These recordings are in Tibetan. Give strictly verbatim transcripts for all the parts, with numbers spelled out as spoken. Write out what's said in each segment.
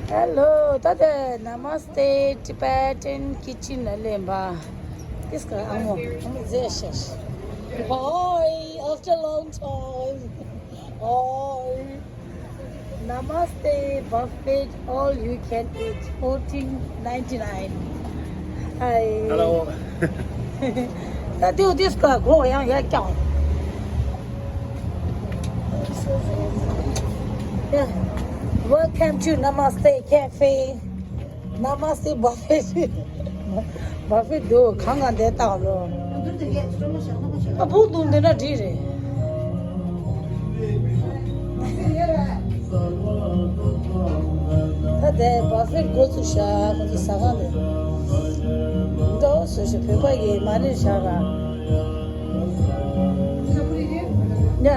Hello, ད་ལྟ་Namaste Tibetan Kitchen ལ་སླེབས་པ། This guy, ཨ་མོ། ཨ་མོ་ཟེར་ཤག Hi, after a long time. Hi. Namaste buffet, all you can eat, fourteen ninety-nine. Hi. Hello. ད་དེའུ་དེ་སྐ་གོ་ཡང་ཡ་ཀྱང་། Yeah. Welcome to Namaste Cafe. Namaste buffet. Buffet དུ་གང་ག་འདས་བཏང་ལོ། ཨ་བུ་དུ་འདི་འདྲ་བྲིས་རེད། ད་དེ་བ་ཧྥེ་འགོ་ཚུགས་ཤག་ཁོ་ཚོ་ཟ་ཁང་ནས། འགྲོ་སུ་ཞིག་བོད་པ་ཡིས་མ་ཎི་བཞག་ར། ཡ།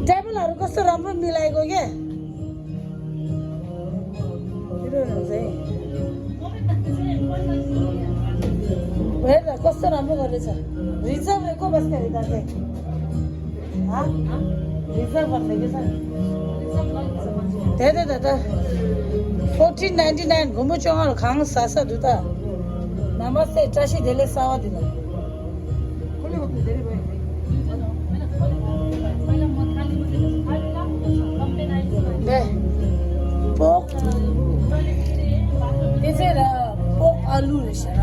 ཏེ་བལ་ལ་རུ་ཀོ་སོ་རམ་བུ་མི་ལ་ཡི་གོ་གེ། Where the customer am I going to? Reserve को बस कर देता है। हाँ? Reserve कर लेंगे सर। दे दे दे दे। Fourteen ninety nine, གོང་མོ་བཅོ་ལྔ་ལ་གང་ཟ་ས་འདུག་ད། Namaste, བཀྲ་ཤིས་བདེ་ལེགས་གསར་པ་འདི་ལ། ལེ། པོག་དེ་ཚེ་ར་པོག་ཨ་ལུ་རེད་ཤག་ར།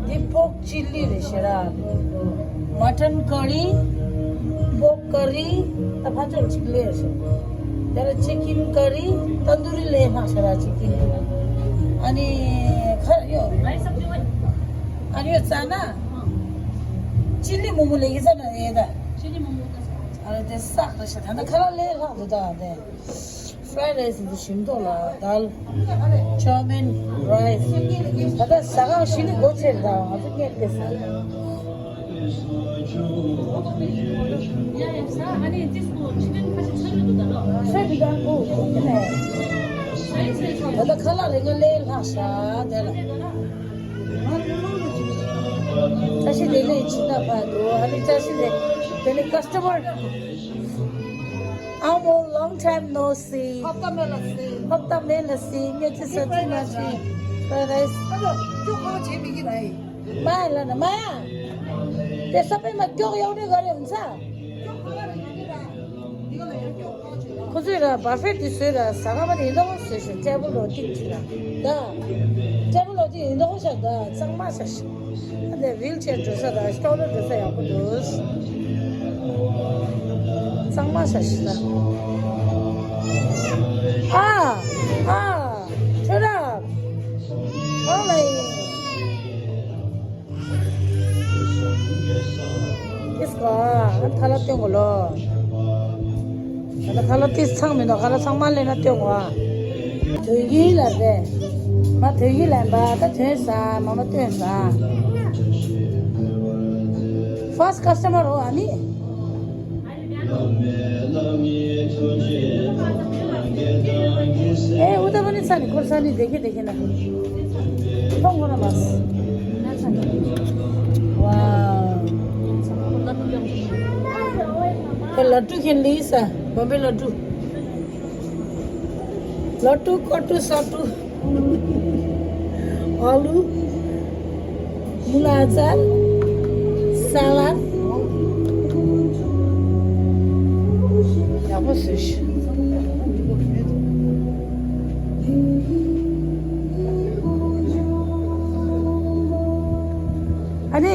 འདི་པོག་ཅི་ལི་རེད་ཤག་ར། མ་ཊན་ཀ་རི། པོག་ཀ་རི། ད་ཕ་ཚོ་གཅིག་ལེ་རེད་ཤག་དེ་ལ་ཅི་ཀིན་ཀ་རི། ཏན་དུ་རི་ལེ་ལྷག་ཤག་ར་ཅི་ཀིན། ཨ་ནི་ཁ་ཡོ། ཨ་ནི་ཡོ་ཙ་ན། ཅི་ལི་མོ་མོ་ལེ་གི་ཙ་ན་ཡེ་ད། ཨ་ལ་དེ་བསགས་རེད་ཤག་ད་ནི་ཁ་ལག་ལས་ལྷག་འདུག་ད་དེ། Fried rice འདི་ཞིམ་མདོག་ལ་དཱལ། Chow mein rice། ད་ལྟ་ཟ་ཁང་ཞིག་ནི་སྒོ་ཕྱེ་རེད་ད་ང་ཚོ་ངས་དེ་ཟ། ཚོད་འདི་ག་ཁོ་ཁོ་ནས། ད་ལྟ་ཁ་ལག་རེ་ང་ལས་ལྷག་ཤག་དེ་ལ། བཀྲ་ཤིས་བདེ་ལེགས་ཇི་ལྟ་བར་དུ་ཨ་ནི་བཀྲ་ཤིས་བདེ་དེ་ནི་customer I'm a long time no see. ཧབ་ཏ་མེ་ལ་སི། ཧབ་ཏ་མེ་ལ་སི་ངས་ཅི་ས་ཅི་མ་ཅི་པ་རེས། ཨ་ལོ་ཅོ་ཁ་བྱེད་མི་གི་ར་ཡི། མ་ཡ་ལ་ན་མ་ཡ། དེ་ས་པའི་མ་ཀྱོག་ཡོང་ནི་ག་རེ་ཡོང་ས། ཁོ་ཚོས་ར་བ་ཧྥེ་དེ་བཟོས་ར་ཟ་ཁང་མ་དེ་ཡིན་ད་བཟོས་ཤིང་ཊེ་བལ་རོ་ཏིག་ཅིག་ལ་ད། ཊེ་བལ་རོ་ཏིག་ཡིན་ད་བཟོས་ཤག་ད་གཙང་མ་ཤག་ཤག་ཨ་དེ་ཝིལ་ཅེར་འགྲོ་ས་ད་སྐྱོག་ལོ་འགྲོ་ས་ཡག་པོ་འདུག་གཙང་མ་ཤག་ཤག་ད། ཨ་ཨ་ཁྱོད་ར་ཨ་ལ་ཡིན། ཨིས་ཀ་ཨ་ཐ་ལ་སྟོན་གོ་ལོ། ད་ལྟ་ཁ་ལག་ཏིས་ཚང་མི་འདུག་ཁ་ལག་ཚང་མ་ལེན་ན་སྟོན་གོ་ཨ། དོན་གྱིས་ལ་རེད། མ་དོན་གྱིས་ལེན་པ་ད་དོན་ས་མ་མ་སྟོན་ས། First customer ཨོ་ཨ་ནི། ཨེ་ཨུ་ད་བ་ནི་ས་ནི་ཁོར་ས་ནི་དེ་གི་དེ་གི་ན། ཐོང་གོ་ན་མ་སི། ཝའོ། ཁོ་ལ་ཏུ་ཁེན་ལི་ས། བོམ་བེ་ལ་ཏུ། ལ་ཏུ་ཀོ་ཏུ་ས་ཏུ། ཨ་ལུ། མུ་ལ་ཛར། ས་ལ། ཡག་པོ་བཟོས་ཤག་ཨ་ནི་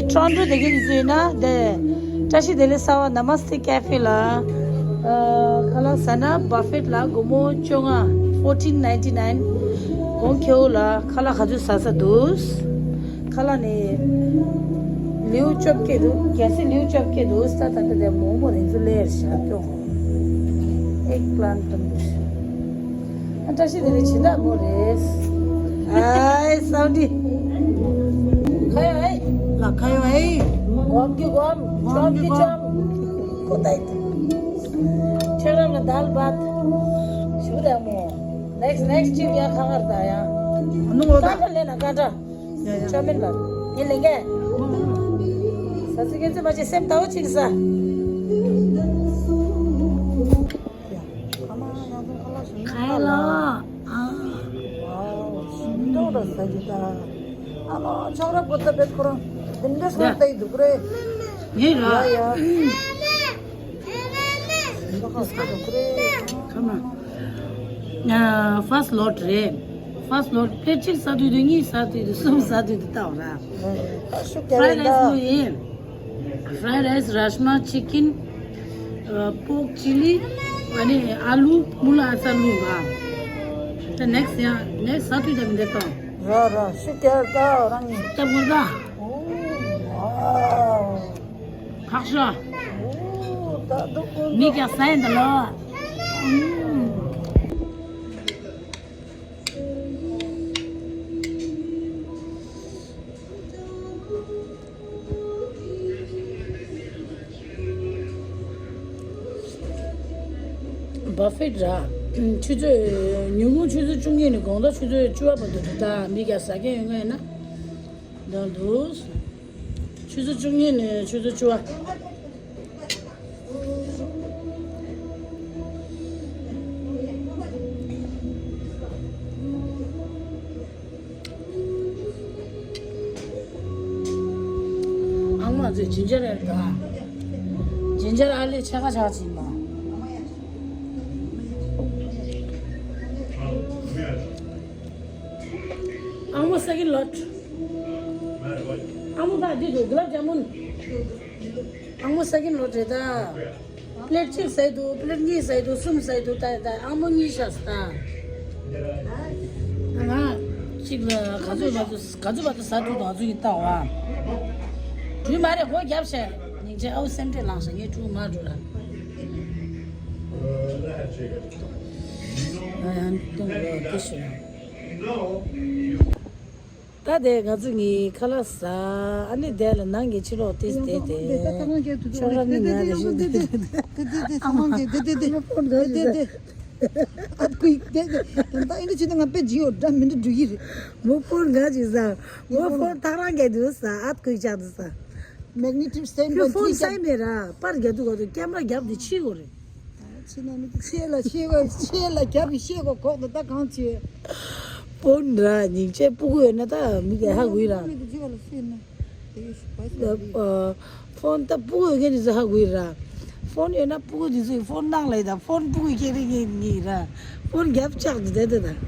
ཊོ་རོན་ཊོ་དེ་གི་དུས་ཚོད་ན་དེ་བཀྲ་ཤིས་བདེ་ལེགས་གསར་པ་Namaste Cafe ལ་ཁ་ལག་ཟ་ན་བ་ཧྥེ་ལ་སྒོར་མོ་བཅོ་ལྔ། Fourteen ninety nine གོང་ཁེའུ་ལ་ཁ་ལག་ག་ཚོད་ཟ་ས་འདུག་ཁ་ལག་ནི་ལེའུ་བཅོ་བརྒྱད་འདུག་གལ་སྲིད་ལེའུ་བཅོ་བརྒྱད་འདུག་ས་ད་ལྟ་དེ་མོག་མོག་རིང་ཚོ་ལེར་བཞག་ཀྱོག་ཨེག་པི་ལན་ཊ་འདུག་ཨ་བཀྲ་ཤིས་བདེ་ལེགས་ཇི་ལྟ་བུ་རེད། ཨའི་སའུ་ཌི། ཁ་ཡོ་ཨེ། ལ་ཁ་ཡོ་ཨེ། གོམ་གི་གོམ། ཅོམ་གི་ཅོམ། ཁོ་ཏའི་ཏི། ཁྱེད་རང་ལ་དཱལ་བཱད། ཞུ་ར་མོ། ནེགསི་ནེགསི་ཅིག་ཡ་ཁ་ཁར་ད་ཡ། ནུ་ངོ་ད། ཀ་ཁ་ལེ་ན་ཀ་ཏྲ། ཡ་ཡ། ཅོ་མིན་ལ། ཡིན་ལེ་ངས། ས་སི་ཀེ་ཙི་མ་ཅི་སེམས་ཏའོ་ཅིག་ས། ཨ་མ་ཆང་རག་པོ་ད་བེད་ཁོ་རང་དེ་འདྲ་སོང་ལྟ་ཡི་འདུག་རེད། ངས་ར། ཡ་ཡ། འདི་ཁ་སྐད་འདུག་རེད། ཁ་མ། ཕར་སི་ལོཊ་རེད། ཕར་སི་ལོཊ་པླེ་ཊི་གཅིག་ཟ་དུས་དུ་གཉིས་ཟ་དུས་དུ་གསུམ་ཟ་དུས་དུ་ལྟ་བ་ར། ཤུགས་རྒྱག་ཡིན་ད། ཕ་རའེ་རའེ་སི་ལོ་ཡིན། Fried rice, rajma, chicken, uh, pork chili, ཨ་ནི་ཨ་ལུ་མུ་ལ་ཨ་ཚ་ལུ་བ། ད་ནེག་སི་ཡང་ནེག་སི་ས་དུས་ད་མི་འདེ་ཏང་། ར་ར་ཤི་ཀེར་ད་རང་ཉིད། ད་མུ་ད། ཨོ། ཁག་ཤོ། ཨོ། ད་དུ་ཀུན་མི་ཀྱང་ས་ཡིན་ད་ལོ། བ་ཧྥེཊ་ར། ཆུ་ཚོད་ཉིན་གུང་ཆུ་ཚོད་བཅུ་གཉིས་ནས་དགོང་དག་ཆུ་ཚོད་བཅུ་པ་བར་དུ་འགྲོ་ད་མི་ག་ཟ་མཁན་ཡོད་མཁན་ཡིན་ན་འདང་འདུག་ཆུ་ཚོད་བཅུ་གཉིས་ནས་ཆུ་ཚོད་བཅུ་པ། ཨང་མ་ཚོས་ཇིན་ཇར་ཨེར་དང་། ཇིན་ཇར་ཨེར་ལས་ཕྱེད་ཀ་ཆག་ཅིག་མ། ཨང་མ་སེ་ཀེན་ལོཊ། ཨང་མ་ད་འདི་འདུག་གུ་ལབ་ཇ་མུན། ཨང་མ་སེ་ཀེན་ལོཊ་རེད་ད། པླེཊ་གཅིག་ཟས་འདུག་པླེཊ་གཉིས་ཟས་འདུག་གསུམ་ཟས་འདུག་ད་ད་ཨང་མོ་གཉིས་ཤག་ཟ། ང་གཅིག་ལ་ག་ཚོད་བར་དུ་ག་ཚོད་བར་དུ་ཟ་འདུག་ང་ཚོ་ཡིན་ལྟ་བ། དུས་མ་རེད་སྒོ་རྒྱབ་ཤག་སྙིང་རྗེ་ཨའུ་སེམས་ཁྲལ་ལངས་ཤག་ངས་ཕྲུ་གུ་མ་འགྲོ་ལ། ང་ཡང་སྟོན་རོགས་དེ་ཞུ། ད་དེ་ང་ཚོ་གཉིས་ཁ་ལག་ཟ། ཨ་ནི་དེ་ལ་ནང་གི་ཕྱི་ལོགས་ཏིས་དེ་དེ་ཁྱོད་རང་ནི་ཉལ་ནས་བཞུགས་དེ། ཨ་མ་དེ་དེ་དེ་ཨ་མ་དེ་དེ་དེ་དེ་ཨ་མ་ཕོན་ག་ཅིག་ཟ། ཨ་ཁུ་དེ་དེ་ད་ཨིན་དྲི་ཆེ་ན་ང་དཔེ་ཇི་ཡོད་འདྲ་མི་འདྲ་འགྲོ་གི་རེད། མོ་ཕོན་ག་ཅིག་ཟ། མོ་ཕོན་ཐག་རང་ག་དུ་ཟ། ཨ་ཁུ་ཅག་དུ་ཟ། Magnitude stand ཁྱོད་ཕོན་ས་ཡི་མེད་ར། པར་རྒྱབ་དུས་ག་དུས་ཀེམ་ར་རྒྱབ་དེ་ཕྱི་གོ་རེད། ཕྱི་ན་མི་དེ་ཕྱི་ལ་ཕྱི་གོ་ཕྱི་ལ་རྒྱབ་ཀྱི་ཕྱི་གོ་གོག་ཏུ་ད་གང་བྱེད། ཕོན་ར་སྙིང་རྗེ་སྤུ་གུ་ཡོད་ན་ད་མི་དེ་ཧ་གོ་ཡི་ར། མི་དེ་ཅི་ག་ལ་ཤེས་ན། དེ་ཕོན་ད་སྤུ་གུ་ཡོད་མཁན་དེ་ཚོ་ཧ་གོ་ཡི་ར། ཕོན་ཡོད་ན་སྤུ་གུ་དེ་ཚོས་ཕོན་ནང་ལ་ཡི་ད་ཕོན་སྤུ་གུ་ཁྱེར་རེ་ངེས་ངེས་ར། ཕོན་རྒྱབ་ལྕག་དེ་དེ་དེ་ད།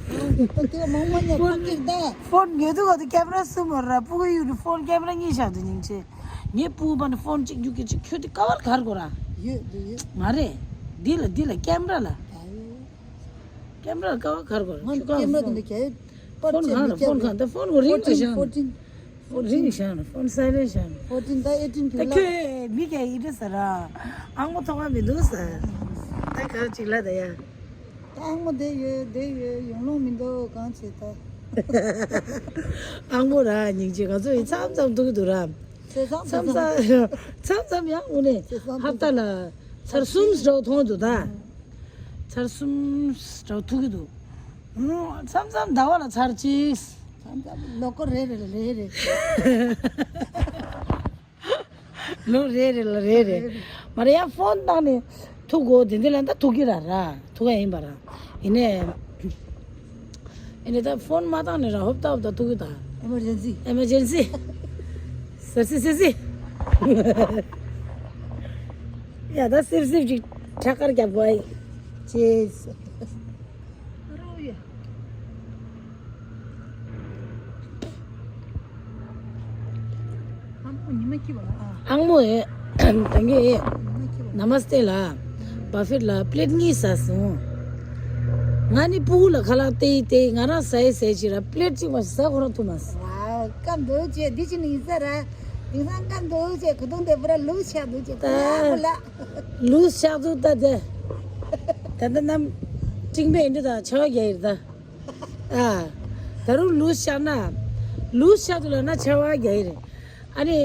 ད་དེ་མང་མང་ཉལ་ཕོན་ཕ་གིར་ད། ཕོན་ཉོས་དུས་ག་དུས་ཀེམ་ར་གསུམ་མོ་ར་སྤུ་གུ་ཡུལ་དུ་ཕོན་ཀེམ་ར་གཉིས་བཞག་དུས་སྙིང་རྗེ། ངའི་སྤུ་གུ་པ་ནི་ཕོན་གཅིག་རྒྱུག་གི་གཅིག་ཁྱོད་དེ་ཀ་བར་གར་གོ་ར། ཡོད་དེ་ཡོད། མ་རེད། འདི་ལ་འདི་ལ་ཀེམ་ར་ལ། ད་ཡོད། ཀེམ་ར་ལ་ཀ་བར་གར་གོ་ར། ང་ཁྱོད་ཀ་ཀེམ་ར་ཕོན་དེ་འདྲ་ག་ཡོད། པར་ཕོན་ཆེ་གང་མི་ར་ཀེམ་ཕོན་ར་གང་ད་ཕོན་གོ་རིང་དུ་ཕོར་ཊིན་བཞག་ཕོར་ཊིན། ཕོན་རིང་བཞག་ན་ཕོན་སའི་ལེན་བཞག་ན། ཕོར་ཊིན་ད་ཨེ་ཊིན་ད་ཁྱོད་མི་ག་ཡི་འདྲ་ཟ་ར། ཨང་མོ་ཐོག་མ་མི་འདུག་ཟ། ད་གར་ཅིག་ལ་ད་ཡ། ད་ཨང་མོ་བསྡད་ཡོད་བསྡད་ཡོད་ཡོང་ལོང་མི་འདུག་གང་བྱེད་ད། ཨང་མོ་ར་སྙིང་རྗེ་ང་ཚོ་ཡི་མཚམས་མཚམས་ཐུག་གི་འདུག་ར། མཚམས་མཚམས་མཚམས་མཚམས་ཡང་དངོས་གནས་ཧབ་ཏ་ལ་ཚར་གསུམ་འདྲ་བོ་མཐོང་འདུག་ད། ཚར་གསུམ་འདྲ་བོ་ཐུག་གི་འདུག་མཚམས་མཚམས་ཟླ་བ་ལ་ཚར་གཅིག་མཚམས་མཚམས་ལོ་ཀོ་རེ་རེ་ལ་རེ་རེ། ལོ་རེ་རེ་ལ་རེ་རེ། མ་རེད་ཡ་ཕོན་བཏང་ནས་ཐུག་གོ་དེ་འདི་ལ་ད་ཐུག་གི་ར་ར་ཐུག་ག་ཡིན་པ་ར། ཡིན་ནས། ཡིན་ནས་ད་ཕོན་མ་བཏང་ནས་ར་ཧོབ་ཏ་ཧོབ་ཏ་ཐུག་གི་ད། ཨེ་མར་ཇེན་སི། ཨེ་མར་ཇེན་སི། སི་སི་སི་སི། ཡ་ད་སིབ་སིབ་ཅིག་ཁྲག་དཀར་རྒྱབ་དགོས་ཨེ། ཅེས། རོ་ཡ། ཨང་མོ་ཉི་མ་སྐྱིད་པ་ཨ། ཨང་མོ་ཨེ། ད་གིན་ཨེ། ཉི་མ་སྐྱིད་པ། ནམ་སྟེ་ལ། བ་ཧྥེཊ་ལ་པླེཊ་གཉིས་ཟ་སོང་། ང་ནི་སྤུ་གུ་ལ་ཁ་ལག་སྟེར་སྟེར་ང་རང་ཟ་ཡི་ཟ་ཡི་ཅིག་ར་པླེཊ་གཅིག་མ་ཟ་ཁོ་རང་ཐུབ་མ་སོང་། ཝའོ་སྐམ་འདུག་ཅེས་འདི་ཅི་ནི་ཡིན་ས་ར། དེང་སང་སྐམ་འདུག་ཅེས་གོ་དུང་དེ་པུ་ར་ལུག་ཆགས་འདུག་ཅེས་ད། ཁོ་ལ་ཁོ་ལ། ལུས་བཞག་འདུག་ད་དེ། ད་ལྟ་གནམ། སྤྲིན་པས་འདི་དང་ཆར་པ་རྒྱག་ཡིར་ད། ཨ། ད་རུང་ལུས་བཞག་ན། ལུས་བཞག་འདུག་ལབ་ན་ཆར་པ་རྒྱག་ཡིར། ཨ་ནི།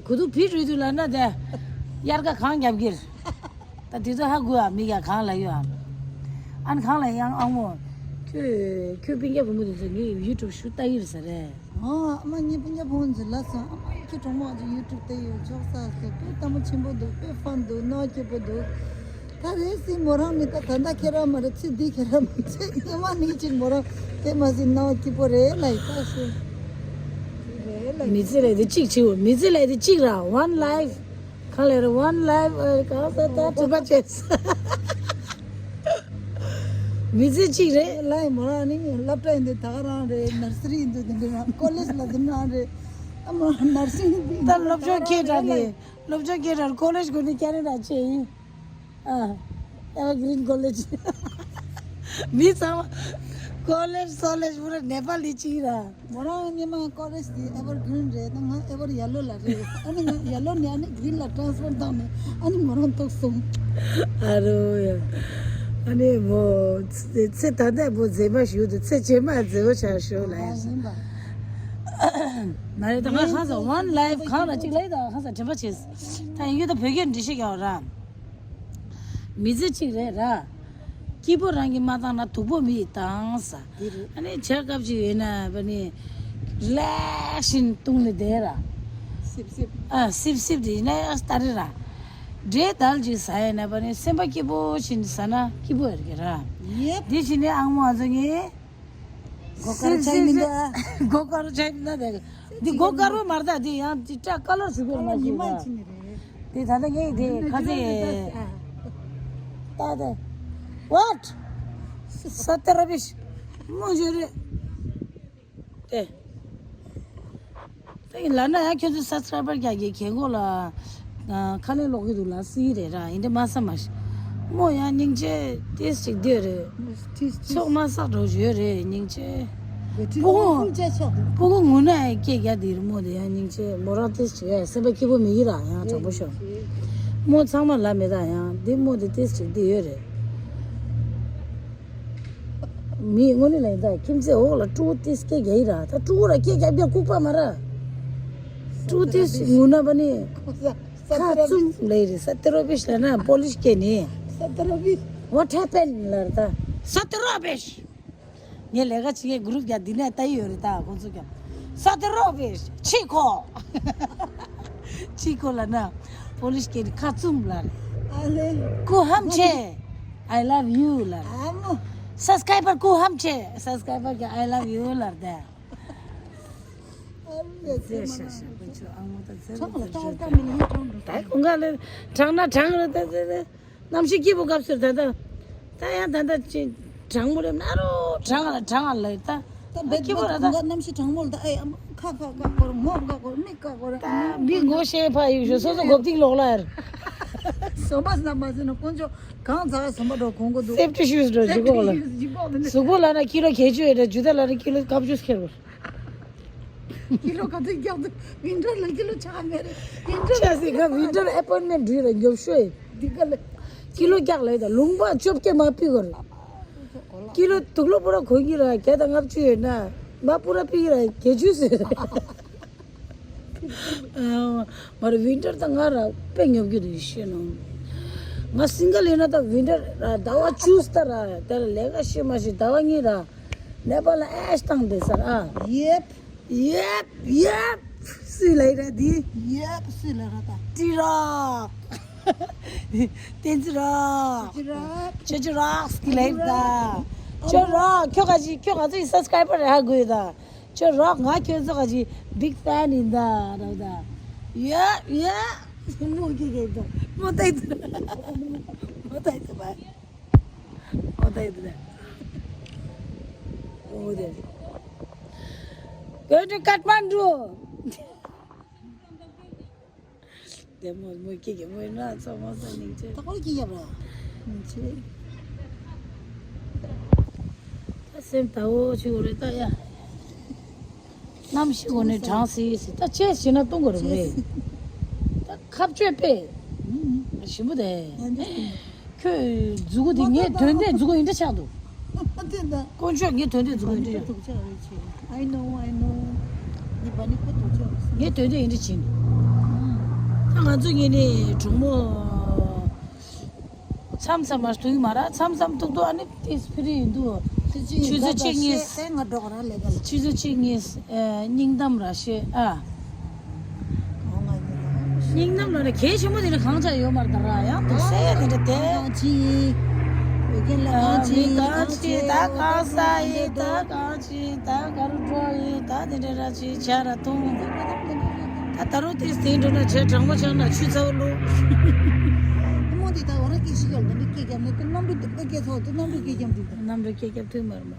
གུ་དུ་བི་རུས་འདུག་ལབ་ན་དེ། དབྱར་ཁ་གངས་རྒྱབ་ཀྱིར། ད་དེ་ཚོ་ཧ་གོ་ཨ་མི་ཡ་གང་ལ་ཡོད་ཨ། ཨ་ནི་གང་ལ་ཡང་ཨ་མོ། ཁྱོད་ཁྱོད་སྤུན་ཀྱག་བུ་མོ་དེ་ཚོ་ངའི་ཡུ་ཊུབ་ཞུ་ལྟ་ཡིར་ཟེར་རེད། ཨ་མ་ངའི་སྤུན་ཀྱག་བུ་མོ་ཚོ་ལ་སོང་ཨ་མ་ཁྱོད་གྲོགས་མོ་ཨ་ཅག་ཡུ་ཊུབ་ལྟ་ཡོད་ཆོག་ས་ཟེར་དཔེ་ལྟ་མོ་ཆེན་པོ་འདུག་དཔེ་ཧྥན་འདུག་གནག་སྐྱིད་པོ་འདུག་ད་རེས་སྲིད་མོ་རང་མི་ད་ད་ད་ཁྱེད་རང་མ་རེད། ཚེ་འདི་ཁྱེད་རང་མ་ཚེ་སྔོན་མ་ནི་གཅིག་མོ་རང་དེ་མ་ཟིན་ནའོ་སྐྱིད་པོ་རེད་ལ་ཡི་ད་སུ་རེད་ལ་ཡི། མི་ཚེ་ལས་དེ་གཅིག་བྱེད་འོ། མི་ཚེ་ལས་དེ་གཅིག་ར། One life. གང་ལས་ར། One life. ཨ། གང་ཟེར་ད་དྲི་བ་བྱས། མི་ཚེ་གཅིག་རེད། ལ་ཡི་མོ་རང་ནི་སློབ་གྲྭ་ཡིན་དུས་ད་ག་རང་རེད། ནར་སི་རི་ཡིན་དུས་དེ་འདྲ་རང་། ཀོ་ལེཇ་ལ་དེ་འདྲ་རང་རེད། ཨ་མ་ནར་སིང་ཡིན་དུས་ད་སློབ་སྦྱོང་ཁྱེད་རང་ནི་སློབ་སྦྱོང་ཁྱེད་རང་ཀོ་ལེཇ་དགོས་ནི་ཀ་ནེ་ཌ་ཆེ་ཡིན། ཨ། Evergreen College. མི་ཚང་མ་ཀོ་ལེཇ་སོ་ལེཇ་པུ་ར་ནེ་པ་ལི་གཅིག་ར། མོ་རང་སྔོན་མ་ཀོ་ལེཇ་དེ་Evergreen རེད། ད་ང་Ever Yellow ལ་རེད། ཨ་ནི་ང་Yellow ནས་ཨ་ནི་Green ལ་transfer བཏང་ནས་ཨ་ནི་མོ་རང་ཐོག་སོང་། ཨ་རོ་ཡ། ཨ་ནི་མོ་ཚེ་ད་ལྟ་མོ་མཛེས་མ་ཞིག་འདུག་ཚེ་རྗེས་མ་མཛེས་པོ་ཆགས་ཤོག་ལ་ཡ། ཡིན་པ། མ་རེད། ད་ང་ཧང་སང་One Life གང་ལ་གཅིག་ལ་ཡི་ད་ཧང་སང་དྲན་པ་བྱེད། ད་ཡིན་རྒྱུ་ད་བོད་སྐད་འབྲི་ཤེས་ཀྱང་ར། མི་ཚེ་གཅིག་རེད་ར། སྐྱིད་པོ་རང་གིས་མ་བཏང་ན་སྡུག་པོ་མི་ཡིས་བཏང་ས། དེ་རེད། ཨ་ནི་ཆར་སྐབས་ཅིག་ཡོད་ན་བ་ནི་རི་ལེགས་བཞིན་བཏུང་ནས་བསྡད་ར། སིབ་སིབ། ཨ། སིབ་སིབ་དེ་ཡིན་ན་ཡང་ལྟ་རེ་ར། འབྲས་དལ་ཅིག་ཟ་ཡས་ན་བ་ནི་སེམས་པ་སྐྱིད་པོ་བཞིན་ཟ་ན་སྐྱིད་པོ་ཡོད་ཀྱི་ར། ཡེབ། དེ་བཞིན་ནི་ཨང་མོ་ཨ་ཚོ་ངས། སྒོ་དཀར་ཆགས་མི་འདུག་ཨ། སྒོ་དཀར་ཆགས་མི་འདུག་འདི་སྒོ་དཀར་པོ་མ་རེད་ད། འདི་ཡང་འདི་སྐྲ་ཀ་ལོར་ཞིག་དགོས་མ་ཉི་མ་ཞིག་ད། ཅི་ནི་རེད། འདི་ད་ལྟ་ངས་འདི་ཁ་ཚེ། ད་ད། What? Sat rubbish. མོ་ཞིག་རེད། དེ། ད་ཡིན་ལབ་ན་ཡང་ཁྱོད་ཚོ་subscriber རྒྱག་གི་གལ་འགོ་ལ། ཨ། ཁ་ལས་ལོག་གི་འདུག་ལ་སི་རེད་ར། ཡིན་དེ་མ་ས་མ་ཤི། མོ་ཡང་སྙིང་རྗེ་ཏིས་ཅིག་འདི་རེད། ཚོགས་མ་བསགས་འགྲོ་ཞོད་རེད་སྙིང་རྗེ། སྤུ་གུ་སྤུ་གུ་ངུ་ན་ཡང་སྐད་རྒྱག་འདི་རེད། མོ་དེ་ཡང་སྙིང་རྗེ། མོ་རང་ཏིས་ཅིག་ཡ་སེམས་པ་སྐྱིད་པོ་མི་ཡི་ར་ཡང་དྲང་པོ་ཤོད། མོ་ཚང་མ་ལ་མེད་ད་ཡང་འདི་མོ་དེ་ཏིས་ཅིག་འདི་ཡོད་རེད། མི་དངོས་གནས་ལ་ཡིན་ད་ཁྱིམ་མཚེས་འོག་ལ་ཕྲུ་གུ་ཏིས་སྐད་རྒྱག་ཡི་ར། ད་ཕྲུ་གུ་ར་སྐད་རྒྱག་རྒྱག་ལྐུགས་པ་མ་ར། ཕྲུ་གུ་ཏིས་ངུ་ན་བ་ནི་ཁ་བཙུམ་ལེ་རེད། Sat rubbish ལ་ན་པོ་ལིཤ་སྐད་ནི། Sat rubbish. What happened ལ་ར་ད། Sat rubbish. ངས་ལས་ཀ་བྱེད་མཁན་གུ་རུབ་རྒྱག་འདི་ནས་ལྟ་ཡི་ཡོད་རེད་ད་ཁོང་ཚོ་ཀྱང་། Sat rubbish. ཆི་ཁོ། ཆི་ཁོ་ལ་ན། པོ་ལིཤ་སྐད་ནི་ཁ་བཙུམ་ལ་རེད། ཨ་ལེ། ཀུ་ཧམ་ཆེ། I love you ལ་རེད། ཨ་མོ། Subscriber ཀུ་ཧམ་ཆེ། Subscriber གི་I love you ལ་རེད་ད། ཨ་ལེ། ཟེར་ཤ་ཤ་ཁོ་ཚོ་ཨ་མོ་ད་ཟེར་ཚང་ལ་ལྟ་བ་ལྟ་མི་ལ་ཡོད་ཀྱང་འགྲོ། ད་ཁོང་ག་ལ་དྲང་ན་དྲང་རེད་ད་ཟེར་ཟེར། གནམ་གཤིས་སྐྱིད་པོ་སྐབས་སུ་ད་ལྟ། ད་ཡང་ད་ལྟ་ཅི། གྲང་མོ་རེད་ན་རོ་གྲང་ལ་གྲང་ལ་ད། ད་བེད་སྐྱིད་པོ་ར་ད། ཁ་གནམ་གཤིས་གྲང་མོ་ལ་ད་ཨེ་ཨམ་ཁ་ཁ་ཁ་སྐོར་མོ་ཁ་སྐོར་མིག་ཁ་སྐོར། ད་མི་མགོ་ཤེས་ཕ་ཡུག་ཞོ་སོ་སོ་གོབ་ཏིག་ལོག་ལ་ཡར། སོ་མ་ས་མ་ཟེར་ན་དཀོན་མཆོག་གང་ཚ་སོ་མ་འགྲོ་གོང་གོ་འདུག Safety shoes འགྲོ་ཇི་གོ་ལ། གཟུགས་པོ་ལ་ན་ཀི་ལོ་གྱད་ཅུ་ཡོད་ད་ཇུ་ད་ལ་ན་ཀི་ལོ་ཀབ་ཇུས་ཁེར་བར། ཀི་ལོ་ག་ཚོད་རྒྱག་འདུག་ཝིན་ཊར་ལ་ཀི་ལོ་ཆག་མེད་རེད། ཝིན་ཊར་ཆ་སི་ག་ཝིན་ཊར་ཨེ་པོན་མེན་འགྲུལ་ལ་མགྱོགས་ཤོས། འདི་ག་ལ་ཀི་ལོ་རྒྱག་ལ་ཡོད་ད་ལུང་པ་བཅོ་བརྒྱད་མ་ཕུད་གོ་ར། ཀི་ལོ་དུག་ལོ་པོ་ར་གོན་གྱི་ར་བརྒྱ་དང་ལྔ་བཅུ་ཡོད་ན་མ་པུ་ར་ཕུད་ཀྱི་ར་བརྒྱད་ཅུ་ཟེར། མ་རེད་ཝིན་ཊར་ད་ང་ར་དཔེ་ཉོབ་ཀྱི་རེད་ཤེས་ནོ། ང་སིང་གལ་ཡིན་ན་ད་ཝིན་ཊར་ར་ཟླ་བ་བཅུ་ཙམ་ར་དེ་ལ་ལས་ཀ་བྱེད་མ་བྱེད་ཟླ་བ་གཉིས་ར། ནེ་པ་ལ་ཨེ་ཤི་བཏང་བསྡད་ས་ར། ཡེབ། ཡེབ་ཡེབ། སུས་ལབ་ཡི་ར་འདི། ཡེབ་སུས་ལབ་ར་ད། ཏི་རོག་བསྟན་འཛིན་རོག་ཅི་ར། ཅོ་ཅོ་རོག་སི་ལབ་ཡི་ར་ད། ཅོ་རོག་ཁྱོད་ག་ཅི་ཁྱོད་ང་ཚོ་ཡི་སབ་སི་ཀ་རའི་བར་རེད་ཧ་གོ་ཡི་ད། ཅོ་རོག་ང་ཁྱོད་ཚོ་ག་ཅི་བིག་ཕེན་ཡིན་ད་ར་ད། ཡེབ་ཡེབ། མོ་ཁྱེད་ཁྱེད་ད། མོ་ཏའི་ད། མོ་ཏའི་ད་བ། ཨོ་ད་ཡོད་དེ། ཨོ་དེ། Going to Kathmandu. དེ་མོ་མོ་ཀི་ཀི་མོ་ན་ཚོ་མོ་ཚོ་ནིང་ཆེ། ད་ཁོ་ཀི་ཡབ་ར། ནིང་ཆེ། ད་སེམས་ད་འོ་ཆི་འོ་རེད་ད་ཡ། གནམ་གཤིས་འོ་ནས་གྲང་སི་སི་ད་ཅེས་བྱས་ན་གཏོང་དགོས་རེད་མ་རེད། ད་ཁ་བཅོས་པས། ཞིམ་པོ་དེ། ཁྱོད་མཛུ་གུ་དེ་ངའི་དོན་ལྡན་མཛུ་གུ་ཡིན་འདྲ་ཆགས་འདུག་དཀོན་མཆོག་ངའི་དོན་ལྡན་མཛུ་གུ་ཡིན་འདྲ་ཆགས། I know, I know. ངའི་དོན་ལྡན་ཡིན་འདྲ་བྱིན། ད་ང་ཚོ་ངེད་ནས་གྲོགས་མོ། མཚམས་མཚམས་མ་ཐུག་མ་ར་མཚམས་མཚམས་ཐུག་ཐུག་ཨ་ནི་ཏིས་ཕི་རི་ཡིན་འདུག་ཆུ་ཚོད་གཅིག་གཉིས། ཆུ་ཚོད་གཅིག་གཉིས་སྙིང་གཏམ་ར་བཤད་ཨ། སྙིང་གཏམ་ལ་ནི་གལ་ཆེན་པོ་དེ་འདྲ་གང་ཆགས་ཡོད་མ་རེད་ད་ར། ཡང་དུ་སེ་དེ་འདྲ་དེ། གང་ཅི། བོད་སྐད་ལ་གང་ཅི་མི་གང་གང་ཅི་ཅི་ད་གང་ས་ཡི་ད་གང་ཅི་ད་ག་རུ་འགྲོ་ཡི་ད་དེ་འདྲ་ར་ཅི་བྱ་ར་ཐུང་། ད་ད་རུ་དེ་སྟེང་འགྲོ་ན་བྱས་གྲང་མོ་ཆགས་ན་ཆུ་ཚ་བོ་བླུགས། ཨ་མོ་དེ་ད་འོ་ར་སྐད་ཤིག་ཡོད་ལ་འདི་སྐད་རྒྱབ་ན་དེ་གནམ་གྲུ་དེ་སྐད་ཚོགས་དེ་གནམ་གྲུ་སྐད་རྒྱབ་འདུག་ད། གནམ་གྲུ་སྐད་རྒྱབ་ཐུབ་མ་རེད་མ།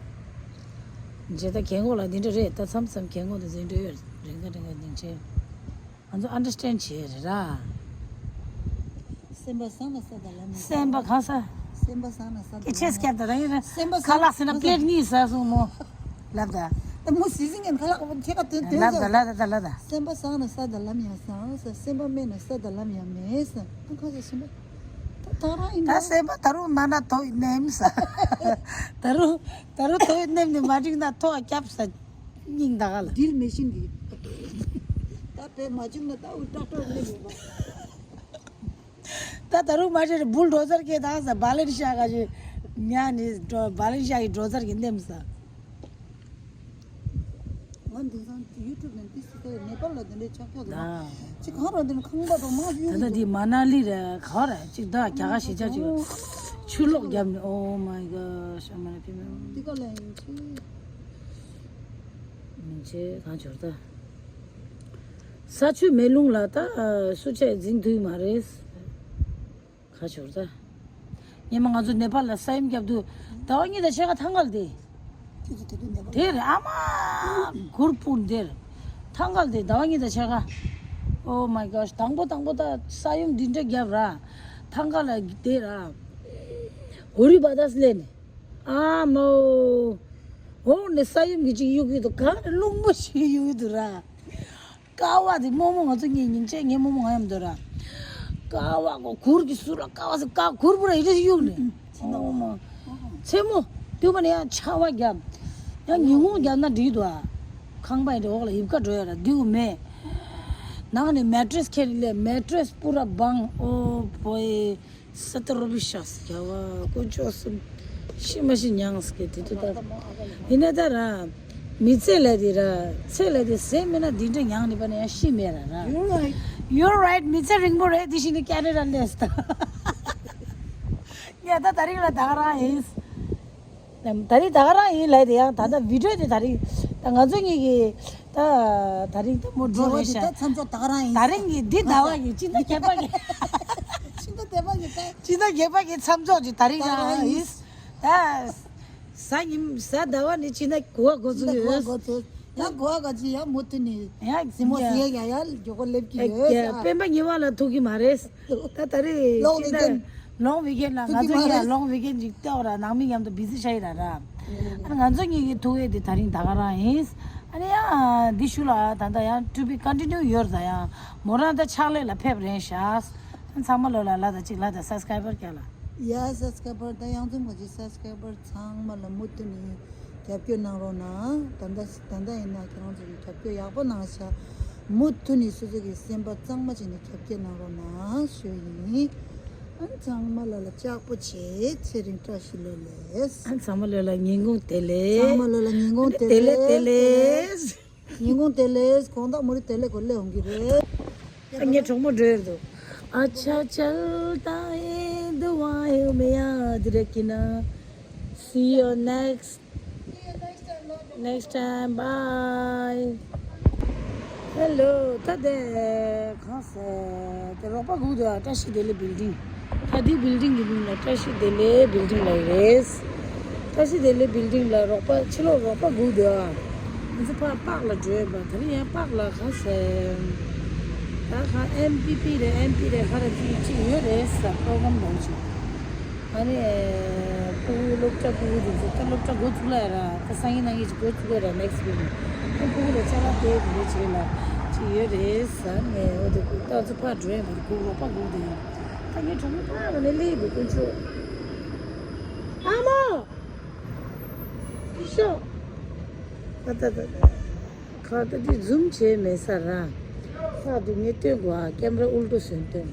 རྗེ་ད་གལ་འགོ་ལ་འདི་འདྲ་རེད་ད་མཚམས་མཚམས་གལ་འགོ་དེ་འཛིན་འགྲོ་ཡོད་རེད་འགའ་རེ་འགའ་སྙིང་རྗེ། ང་ཚོ་ཨན་ཌར་སི་ཊེན་བྱེད་རེད་ར། སེམས་པ་བཟང་ན་ས་དང་ལམ་ཡང་། སེམས་པ་གང་ས། སེམས་པ་བཟང་ན་ས་དང་ལམ་ཡང་། སྐད་ཆ་སྐྱབས་དང་ར་ཡིན་ར། སེམས་པ་ཁ་ལག་ཟེར་ན་བཟང་ན་ས། པླེ་ཊི་གཉིས་ཟ་སོང་མོ། ལབ་ད། ད་མོ་ཟི་ཟི་ངན་ཁ་ལག་ཁྱེད་ཀ་དོན་དོན་ལབ་ད་ཟ། ལབ་ད་ད་ལབ་ད། སེམས་པ་བཟང་ན་ས་དང་ལམ་ཡང་བཟང་ས། སེམས་པ་དམན་ན་ས་དང་ལམ་ཡང་མེད་ས། ཁ་ཁ་ས་སེམས་པ། ད་ད་རང་ཡིན་ད་ད། སེམས་པ་ད་རུང་མ་ན་ཐོག་ནེམ་ས། ད་རུང་ད་རུང་ཐོག་ནེམ་ནས་མ་འགྲིག་ན་ཐོག་སྐྱབས་ས། སྙིང་ད་ག་ལ། ཌིལ་མེ་ཤིན་གྱི། ད་བས་མ་བྱུང་ན་ད་འུ་ཏྲག་ཏྲག་ནི་མི་བ། ད་ད་རུང་མ་བྱས་བུལ་ཌོ་ཛར་གྱི་ད་ས་བ་ལེན་ཤ་ག་ཞིག་ཉ་ནི་བ་ལེན་ཤ་གི་ཌོ་ཛར་གྱི་ནེམ་ས། ང་འདི་སང་ཡུ་ཊུབ་ནས་ཏི་སི་ཏི་ནེ་པཱལ་ལ་འདི་འདྲའི་ཆག་ཆག་འདུག་ད། ཅི་གང་ར་འདི་ནི་ཁང་པ་དང་མ་ཞུ་ད་ལྟ་འདི་མ་ན་ལི་ར་ག་ར་ཅིག་ད་རྒྱ་གར་གཞིས་ཆགས་ཅིག་ཆུ་ལོག་བརྒྱབ་ནས། Oh my gosh, I'm gonna be འདི་ག་ལ་ཡིན་ཆི། མིན་ཆེ་གང་འབྱོར་ད། ས་ཆུ་མེ་རླུང་ལ་ད་སུ་ཆ་འཛིན་ཐུབ་མ་རེད། ཁ་ཆོར་ད། ཉི་མ་ང་ཚོ་ནེ་པཱལ་ལ་ས་ཡོམ་བརྒྱབ་དུས་ཟླ་བ་གཉིས་དང་ཕྱེད་ཀ་ཐང་ག་ལ་བསྡད། དེ་རེད་ཨ་མ། གུར་སྤུར་འདིར། ཐང་ག་ལ་བསྡད་ཟླ་བ་གཉིས་དང་ཕྱེད་ཀ། Oh my gosh, དང་པོ་དང་པོ་ད་ས་ཡོམ་འདི་འདྲ་བརྒྱབ་ར། ཐང་ག་ལ་བསྡད་ར། ཧོ་རི་བ་དཱས་སླེབས་ནས། ཨ་མོ། འོ་ནས་ས་ཡོམ་གྱི་ཅིག་གཡུག་གི་འདུག་ག་རེ་རླུང་མོ་ཞིག་གཡུག་གི་འདུག་ར། ཀ་བ་དེ་རྨོ་མོ་ང་ཚོ་ངའི་ཉིན་བྱེད་ངའི་རྨོ་མོ་ང་ཡམ་འདོད་ར། ཀ་བ་གོ་གུར་གྱི་ཟུར་ལ་ཀ་བ་ཟེར་ཀ་གུར་པུ་ར་ཡི་རེ་གཡུག་ནས། ཨོ་མ། མཚན་མོ། དུས་མ་ནས་ཡང་ཆར་བ་བརྒྱབ། ཡང་ཉིན་གུང་བརྒྱབ་ན་འགྲིག་འདུག་ཨ། ཁང་པ་ཡི་འོག་ལ་ཡིབ་ཀ་འགྲོ་ཡ་ར་འདུག་མེད། ནང་ནས་མེ་ཊྲེས་ཁྱེར་ལས་མེ་ཊྲེས་པུ་ར་བང་ཨོ་བོའི། ས་ཏ་རོ་བི་ཤ་སི་རྒྱ་བ་དཀོན་མཆོག་གསུམ་ཤི་མ་ཤི་མྱངས་སྐད་དེ་དུ་ད། ཡིན་ན་ད་ར། མི་ཚེ་ལ་དེ་ར། ཚེ་ལ་དེ་ཟས་མེད་ན་འདི་འདྲ་མྱངས་ནི་པ་ནི་ཡང་ཤི་མེད་ར་ར། You're right. You're right. མི་ཚེ་རིང་པོ་རེད་དེ་ཤི་ནི་ཀེ་ནེ་ཌ་ལས་ད། ངས་ད་ད་རིང་ལ་ད་ག་རང་ཡིན། ད་རིང་ད་ག་རང་ཡིན་ལབ་དེ་ཡང་ད་ལྟ་བི་ཌིའོ་དེ་ད་རིང་ད་ང་ཚོ་གཉིས་ཀྱི་ད་ད་རིང་ད་མོ་འགྲོ་རེད་ཤག་ད་མཚམས་འཇོག་ད་ག་རང་ཡིན། ད་རིང་གི་འདི་ཟླ་བ་གི་སྤྱི་ཟླ་བརྒྱད་པ་གི་སྤྱི་ཟླ་བརྒྱད་པ་གི་ད་སྤྱི་ཟླ་བརྒྱད་པ་གི་མཚམས་འཇོག་ཅིག་ད་རིང་ད་རང་ཡིན། ད་གཟའ་ཉིན་གཟའ་ཟླ་བ་ནི་སྤྱི་ཟླ་དགུ་པ་འགོ་ཚུགས་ཡོད། ད་གོ་ག་ཅི་ཡང་མུ་མཐུད་ནས་ཡང་སྲིང་མོ་ཟེར་ཡ་ཡ་མགྱོགས་པོ་སླེབས་ཀྱི་ཡོད། སྤེན་པ་ཉི་མ་ལ་ཐུག་གི་མ་རེད། ད་ད་རེས་ལོང་ཝི་ཀེན། ལོང་ཝི་ཀེན་ལ་ང་ཚོ་གཉིས་ལ་ལོང་ཝི་ཀེན་ཅིག་ལྟ་བ་ར་ནང་མི་མཉམ་དུ་བི་ཟི་ཤ་ཡི་ར་ར། ཨ་ང་ཚོ་གཉིས་ཀྱི་ཐུག་ཡས་དེ་ད་རིང་ད་ག་རང་ཡིན། ཨ་ནི་ཡང་འདི་ཞུ་ལ་ད་ད་ཡང་ཊུ་བི་ཀོན་ཊི་ནིའུ་ཡོད་ད་ཡང་མོ་རང་ད་ཕྱག་ལས་ལ་ཕེབས་རན་ཤག་ཚང་མ་ལོ་ལ་ལ་ད་ཅིག་ལ་ད་སབ་སི་ཀ་རའི་བར་རྒྱག་ལ། ཡ་སབ་སི་ཀ་རའི་བར་ད་ཡང་ཚང་མ་ཅིག་སབ་སི་ཀ་རའི་བར་ཚང་མ་ལ་མུ་མཐུད་ནས། རྒྱབ་སྐྱོར་གནང་རོགས་གནང་། ད་ལྟ་ད་ལྟ་ཡིན་ན་ཁྱེད་རང་ཚོ་གི་རྒྱབ་སྐྱོར་ཡག་པོ་གནང་ཤག་མུ་མཐུད་ནས་སོ་སོ་གི་སེམས་པ་གཙང་མ་བྱས་ནས་རྒྱབ་སྐྱོར་གནང་རོགས་གནང་ཞུ་ཡིན། ཨ་ཚང་མ་ལ་ལ་ལྕགས་པོ་བྱེད། ཚེ་རིང་བཀྲ་ཤིས་ལོ་ལེགས། ཨ་ཚང་མ་ལ་ལ་ཉིན་གུང་བདེ་ལེགས། ཚང་མ་ལ་ལ་ཉིན་གུང་བདེ་ལེགས། བདེ་ལེགས། ཉིན་གུང་བདེ་ལེགས། དགོང་དག་མུ་རི་བདེ་ལེགས་གོ་ལེ་འོང་གི་རེད། ཨ་ངའི་གྲོགས་མོ་འགྲོ་ཡོད་འདུག་ཨ་ཆ་ཆལ་ད་ཨེ་འདུ་བ་ཧེ་མེ་ཡ་དི་རེ་ཀི་ན། See you next next time. Bye. Hello. ད་དེ་གང་ཟེར་དེ་རོགས་པ་སྒུག་འདུག་ཨ། བཀྲ་ཤིས་བདེ་ལེགས་བིལ་ཌིང་། ད་འདི་བིལ་ཌིང་གི་མིང་ལ་བཀྲ་ཤིས་བདེ་ལེགས་བིལ་ཌིང་ལབ་ཡོད་རེད། བཀྲ་ཤིས་བདེ་ལེགས་བིལ་ཌིང་ལ་རོགས་པ་ཕྱི་ལོགས་རོགས་པ་སྒུག་འདུག་ཨ། ང་ཚོ་ཕར་པཱག་ལ་འགྲོ་ཡོད་པ། ད་རིང་ཡང་པཱག་ལ་གང་ཟེར། ད་གང་ཨེམ་བི་པི་རེད་ཨེམ་པི་རེད་ག་རེ་ཅིག་ཅིག་ཡོད་རེད་ཟེར་པྲོ་གྷ་རམ་འདྲ་བོ་ཅིག་ཨ་ནི་ཕྲུ་གུ་སློབ་གྲྭ་ཕྲུ་གུ་དེ་ཚོ་ད་སློབ་གྲྭ་འགོ་ཚུགས་ལ་ཡ་ར། ད་སང་ཉིན་གནངས་ཉིན་ཅིག་འགོ་ཚུགས་ལ་ཡ་ར་ནེག་སི་ཝིག་ནས། ཨ་ཕྲུ་གུ་ལ་ཅ་ལག་སྟེར་དེ་འདྲ་བྱེད་ལ་ཅིག་ཡོད་རེད་ཟེར་ནས། འོ་དེ་ད་ཚོ་ཕར་འགྲོ་ཡ་མ་རེད། སྒུག་རོགས་པ་སྒུག་དེ་ཡ། ད་ངའི་གྲོགས་མོ་ཕར་ལ་ནས་སླེབས་འདུག་དཀོན་མཆོག་ཨ་མ། ཤོག་ད་ད་ད་ད། ཁ་ད་དེ་ཛུམ་བྱས་མེད་ས་ར། ཁ་དུ་ངས་སྟོན་དགོས་ཨ། ཀེམ་ར་ཨུལ་ཏོ་སོན་སྟོན།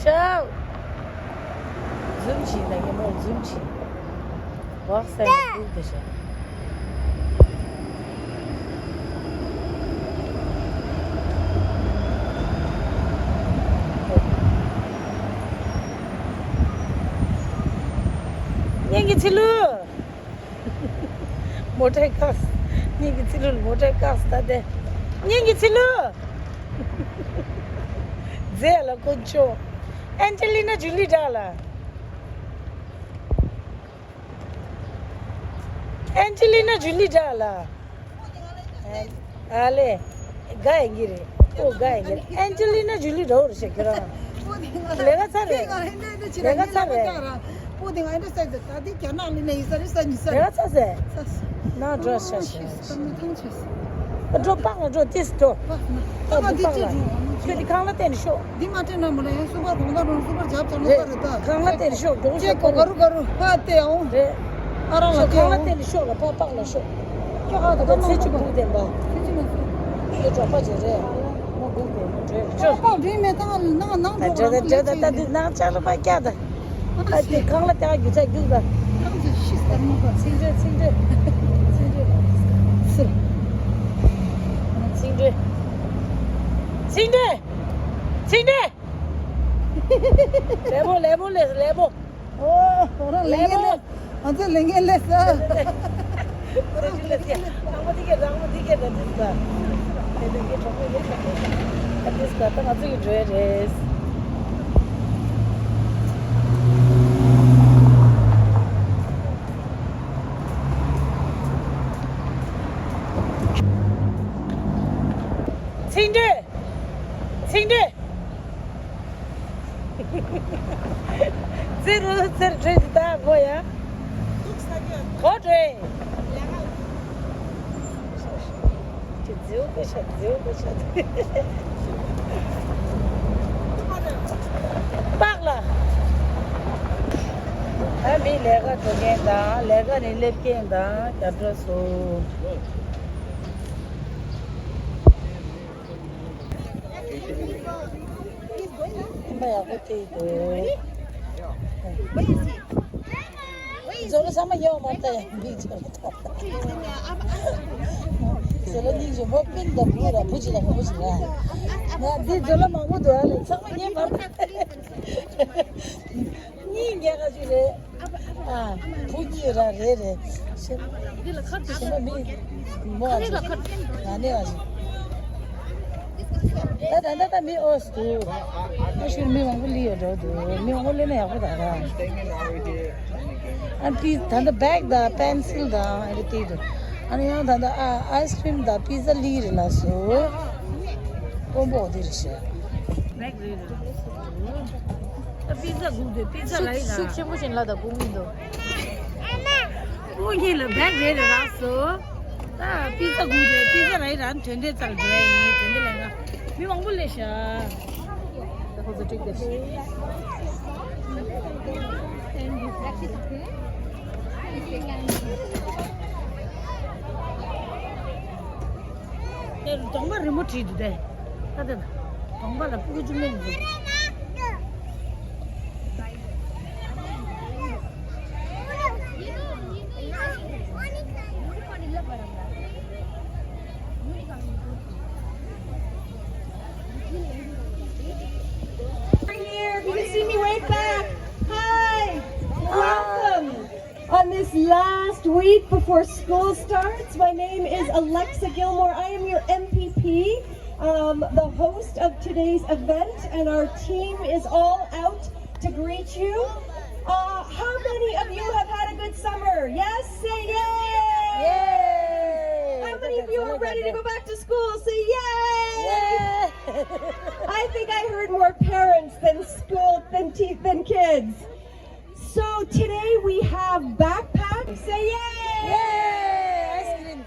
ཤའོ། ཛུམ་བྱས་ན་ངས་མོར་ཛུམ་བྱས། བག་སེ་ན་ཨུལ་ཏོ་ཤ། སྙིང་གི་ཚི་ལུ། མོ་ཊའི་བཀག་སྙིང་གི་ཚི་ལུ་མོ་ཊའི་བཀག་ད་དེ། སྙིང་གི་ཚི་ལུ། རྫས་ལ་དཀོན་མཆོག་ཨན་ཇི་ལི་ན་ཇུ་ལི་འདྲ་ལ། ཨན་ཇི་ལི་ན་ཇུ་ལི་འདྲ་ལ། ཨ་ལེ། དགའ་ཡིན་གྱི་རེད། ཨོ་དགའ་ཡིན་གྱི་རེད། ཨན་ཇི་ལི་ན་ཇུ་ལི་འདྲ་བོ་རེད་ཤག་ཁྱེད་རང་། ལས་ཀ་ཚར་རེད། ལས་ཀ་ཚར་རེད། པོ་དེ་ང་འདྲ་ཟེར་ཏེ་ད་དེ་རྒྱ་ནག་ལི་ནས་ཡིན་ས་རེད་ས་ཉིན་ས་ལས་ཀ་ཚར་ཟེར། ན་འགྲོ་ཤ་ཤ་ཤ། ཨ་འགྲོ་པང་ལ་འགྲོ་ཏིས་འགྲོ། ཨ་འགྲོ་པང་ལ། ཁྱོད་དེ་ཁང་ལ་བསྟན་ནས་ཤོག་འདི་མ་སྤྲད་ན་མ་ལ་ཡང་སུ་པར་གོང་ལ་རོང་སུ་པར་རྒྱབ་ཙམ་ལ་ས་རེད་ད། ཁང་ལ་བསྟན་ནས་ཤོག་འགྲོ་ཤོག་ག་རུ་ག་རུ་ཧ་ཏེ་ཨོ། རེད། ཨ་རང་ལ་ཤོག་ཁང་ལ་བསྟན་ནས་ཤོག་ལ་ཕ་པང་ལ་ཤོག་ཁྱོད་ཧ་ད་ད་ཚེ་གཅིག་པུ་བསྟན་པ། ཁྱོད་གྲོགས་པ་ཅིག་རེད། མ་དགོས་པའི་འགྲོས་ཤོག་ཁང་པང་འདྲེས་མེད་ད་ལ་ནང་ནང་འགྲོ་རང་འགྲོ་ད་ད་འདི་ནང་ཆ་ལ་ཕ་སྐྱ་ད། ཨ་ཙི་ཁང་ལ་བསྟན་རྒྱུ་ཆ་རྒྱུག་ད། ཨ་ཙི་ཤི་སྟར་མོ་ག་ཚིག་འགྲོས་ཚིག་འགྲོས། ཚིག་འགྲོས། ཚིག་འགྲོས། ཚིག་འགྲོས། ཚིག་འགྲོས། ལེ་མོ་ལེ་མོ་ལེ་ལེ་མོ། ཨོ་ཁོ་རང་ལེ་ལེ་མོ། ང་ཚོ་ལེ་ངེ་ལེ་ས། ཁོ་རང་ལེ་ངེ་ལེ་ས། རང་མོ་དེ་གས་རང་མོ་དེ་གས་ད་དེ་ས། དེ་དེ་གས་གྲོགས་མོ་ཡོད་ས་དེ་ས། ད་དེ་ས་ད་ང་ཚོ་གི་འགྲོ་ཡ་རེད། ཚིག་འགྲོས། ཚིག་འགྲོས། ཙི་རུ་ཙིར་བྲོས་ཏེ་ད་གོ་ཡ། གོ་བྲོས། ཅི་རྫིའུ་དཔེ་ཤ་རྫིའུ་དཔེ་ཤ། པགས་ལ། ད་མི་ལས་ཀ་འགྲོ་མཁན་དང་ལས་ཀ་ནས་སླེབས་མཁན་དང་རྒྱབ་འགྲོ་སོང་། ཁྱིམ་པ་ཡག་པོ་དེ་འདུག་ཛོ་ལོ་ཚང་མ་ཡོང་མ་ལྟ་ཡང་འདི་ཅག་ལ་ཐོག་ཛོ་ལོ་གཉིས་ཀྱི་མོ་པིན་དང་བུ་ར་བུ་ཅི་དང་བུ་ཅི་ར། ང་འདི་ཛོ་ལོ་མང་པོ་འདུག་ཨ་ལེ་ཚང་མ་ངའི་བར་གཉིས་ཉལ་ག་ཅིག་རེད། ཨ། བུ་གཉིས་ར་རེད་རེད། ཤི། འདི་ལ་ཁར་ཤི་མ་མི། མོ་ཨ་ཅི། ང་ནི་ཨ་ཅི། ད་ད་ད་ད་མི་ཨོ་སི་དུ། ཨ་ཤུར་མི་མང་པོ་ལི་ཡོད་འགྲོ་འདུག་མི་མང་པོ་ལི་ན་ཡག་པོ་ད་ར། ཨ་ཏི་ད་ད་བེག་ད་པེན་སིལ་ད་ཨ་རི་ཏི་དུ། ཨ་ནི་ཡང་ད་ད་ཨ་ཨའི་སི་ཀྲིམ་ད་པི་ཛ་ལི་རེད་ལ་སོ། ཀོམ་པོ་འོ་དེ་རེད་ཤག་ད་པི་ཛ་སྒུག་དེ་པི་ཛ་ལ་ཡིན་ན། ཤུགས་ཆེན་པོ་ཞིག་ལ་ད་སྒུག་མི་འདུག་སྒུག་གཉིས་ལ་བེག་རེད་རེད་རག་སོ། ད་པི་ཛ་སྒུག་དེ་པི་ཛ་ལ་ཡིན་རང་དོན་དེ་ཙལ་འགྲོ་ཡིན་དོན་དེ་ལས་ང་མི་མང་པོ་ལས་ཤག་ད་ཁོ་ཚོ་ཀྲིག་དེ། དེ་གདོང་པ་རི་མོ་བྲིས་འདུག་དེ། ད་དེ་གདོང་པ་ལ་སྤུ་གུ་བཅུ་མེད་འདུག Here, if you can see me, wave back. Hi. Welcome. On this last week before school starts, my name is Alexa Gilmore. I am your M P P, um, the host of today's event, and our team is all out to greet you. Uh, how many of you have had a good summer? Yes? Say yay! Yay! How many of you are ready to go back to school? Say yay! Yay! I think I heard more parents than school than te- than kids. So today we have backpacks. Say yay! Yay! Ice cream.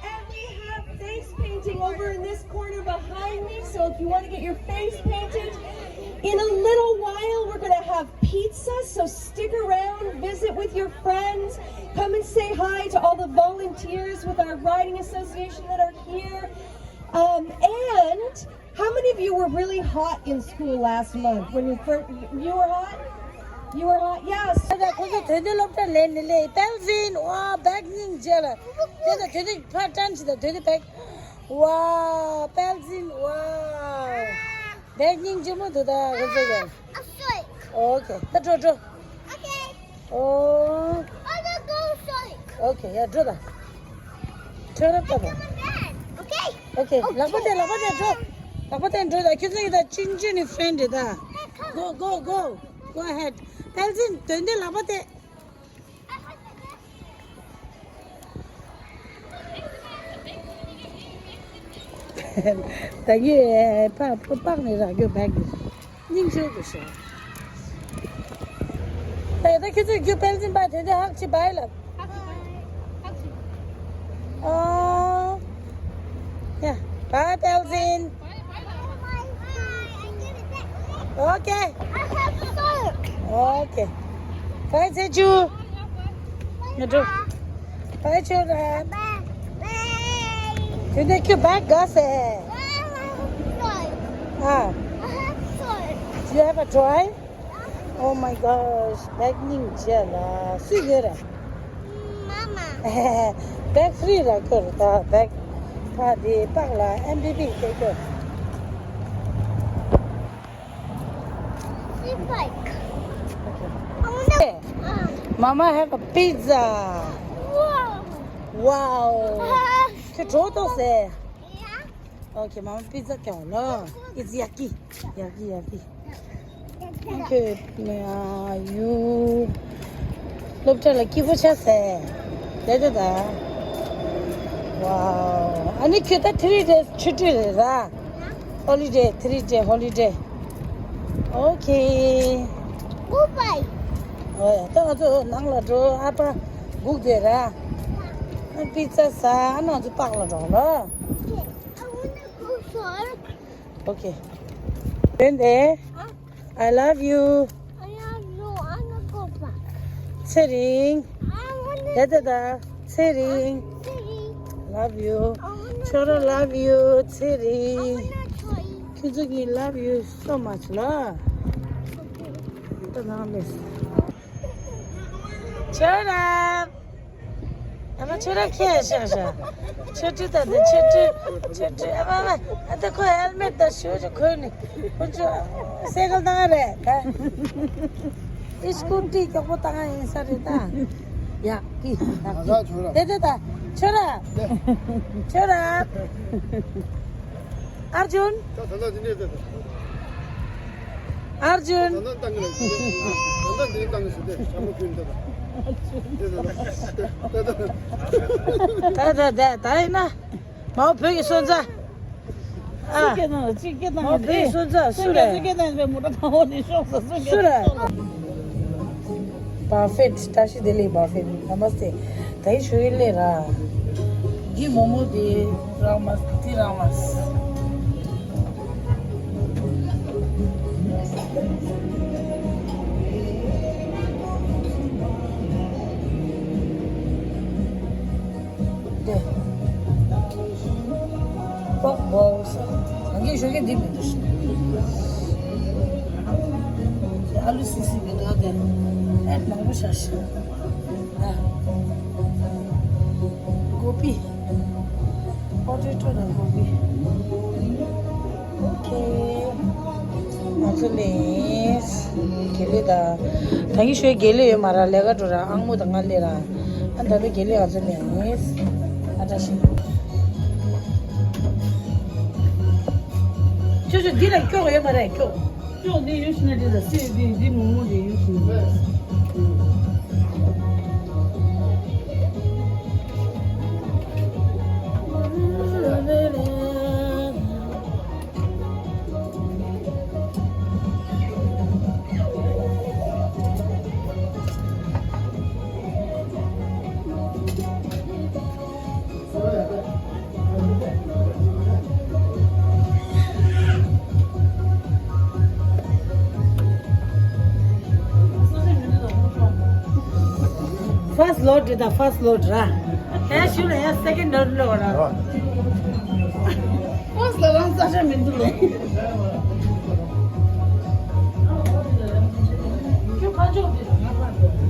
And we have face painting over in this corner behind me. So if you want to get your face painted, in a little while we're going to have pizza. So stick around, visit with your friends, come and say hi to all the volunteers with our riding association that are here. Um, and how many of you were really hot in school last month when you first, you were hot? You were hot? Yes. ད་ཁོ་ཚོ་དོན་དུ་སློབ་གྲྭ་ལེན་ནི་ལེ་པེལ་ཟིན་ཝ་བེག་སྙིང་རྗེ་ལ། དེ་ད་དོན་དུ་ཕར་ཊན་ཞིག་ད་དོན་དུ་བེག་ཝ་པེལ་ཟིན་ཝ་བེག་སྙིང་རྗེ་མོ་འདུག་ད་ཁོ་ཚོ་ཡང་། ཨོ་ཁེ་ད་འགྲོ་འགྲོ། ཨོ། Okay, yeah, འགྲོ་ད། ཁྱོད་རང་ལྟ་དང་། Okay. Okay, ལག་པ་དེ་ལག་པ་དེ་འགྲོ། ལག་པ་དེ་འགྲོ་ད། ཁྱོད་ཚོ་ཡི་ད་ཅིན་ཅིན་ནི་friend རེད་ད། Go, go, go. Go ahead. པལ་ཟིན་དོན་དེ་ལག་པ་དེ། ད་གི་ཕ་ཕ་པག་ནས་རག་རྒྱུ་བེག་གི་སྙིང་ཤོར་དུ་ཤོར། ད་ཡ་ད་ཁྱེད་ཚོས་རྒྱུ་པེལ་ཟིན་པ་དེ་འདྲ་ཧག་ཅི་བའི་ལ། ཨོ། ཡ། བའི་པེལ་ཟིན། Okay. Okay. Bye, Jeju. Bye, children. Today, you back, Gus. Ah. Do you have a toy? Oh my gosh, bag ning jela. See here. Mama. Bag free la kar da bag. Pa de pak la M B B ke kar. Big bike. I wanna. Mama have a pizza. Wow. Wow. Ke to to se. Yeah. Okay, mama pizza ke lo. It's yucky. Yucky, yucky. Okay, you. སློབ་གྲྭ་ལ་སྐྱིད་པོ་ཆགས་སེ། དེ་དེ་ད། Wow. ཨ་ནི་ཁྱོད་ད་three days ཆུ་ཊི་རེད་ར། Holiday, three day holiday. Okay. Goodbye. ཨོ་ཡ། ད་ང་ཚོ་ནང་ལ་འགྲོ། ཨ་ཕ་སྒུག་བསྡད་ར། ཨ་པི་ཙ་ཟ། ཨ་ང་ཚོ་པག་ལ་འགྲོ་ལ། Okay. I wanna go, sir. Okay. Then there. Huh? I love you. I love you. I wanna go back. ཚེ་རིང་། I wanna. ད་ད་ད། ཚེ་རིང་། ཚེ་རིང་། Love you. I wanna. ཁྱོད་རང་love you. ཚེ་རིང་། I wanna toy. ཁྱོད་ཚོ་གཉིས་love you so much ལ། ད་ནང་ལས། ཁྱོད་རང་། ཨ་མ་ཁྱོད་རང་ཁྱེད་ཤག་ཤག་ཆོས་སྒྲོན་ད་ད་ཆོས་སྒྲོན་ཆོས་སྒྲོན། ཨ་མ་ཨ་མ། ཨ་ད་ཁོ་ཧེལ་མེད་ད་ཞུ་ཞུ་གོན་ནི། ཁོ་ཚོ་སེ་ཀལ་བཏང་ང་རེད་ད། ཨི་སྐུ་ཊི་མགྱོགས་པོ་བཏང་ང་ཡིན་ས་རེད་ད། ཡ་ཀི་ད་ཀི། དེ་དེ་ད་ཁྱོད་རང་། ཁྱོད་རང་། ཨར་ཇུན། ད་ད་ད་འདི་འདྲས་ད་ད། ཨར་ཇུན། ད་ད་བཏང་གི་ལ། ད་ད་འདི་བཏང་གི་ཟེར་ཏེ་ཞྭ་མོ་ཀུན་ད་ད། ད་ད་ད་ད་ཡིན་ན། མའོ་བོད་ཀྱི་སོན་རྩ། ཨ། གཅིག་སྐད་བཏང་ལ་གཅིག་སྐད་བཏང་མའོ་བོད་ཀྱི་སོན་རྩ་སུ་རེད། གཅིག་སྐད་བཏང་ལ་མོ་ཊ་ཕ་བོ་ནས་ཤོག་ས་སུ་རེད། སུ་རེད། བ་ཕེད། བཀྲ་ཤིས་བདེ་ལེགས་བ་ཕེད། Namaste. ད་ཡི་ཞུ་ཡི་ལེ་ར། འདི་མོ་མོ་དེ་རག་མ་དེ་རག་མ། དེ། པགས་པ་ཟ། ང་གིས་ཞོགས་ཀས་འདི་མི་འདུག་ཨ་ལུ་སི་སི་མི་འདུག་དེ། ཨེ་མང་པོ་བཞག་ཤག་གོ་པི། པོ་ཏེ་ཊོ་དང་གོ་པི། ཨོ་ཁེ། ང་ཚོ་ལས། དགེ་ལེགས་དང་། ད་གིན་ཞོའི་དགེ་ལེགས་ཡོད་མ་ར། ལས་ཀ་འགྲོ་ར། ཨང་མོ་དང་ང་སླེབས་ར། ཨ་ད་ལྟ་དགེ་ལེགས་ང་ཚོ་ལས། ཨ་བཀྲ་ཤིས། ཅོ་ཅོ་འདི་ལ་སྐྱོག་ཡོད་མ་རེད། སྐྱོག་སྐྱོག་འདི་ཡོད་ཤི་ན་འདི་ལ་སེ་འདི་འདི་མོག་མོག་འདི་ཡོད་ཤི་ན། First load རེད་ད། First load ར། ཨེ་ཞུ་ལ་ཡ་second load ལོ་ར། First ལ་རང་ས་ཆ་མི་འདུག་ལེ། ཁྱོད་ཁ་ཕྱོགས་དེ་དང་ང་ཕར་འགྲོ།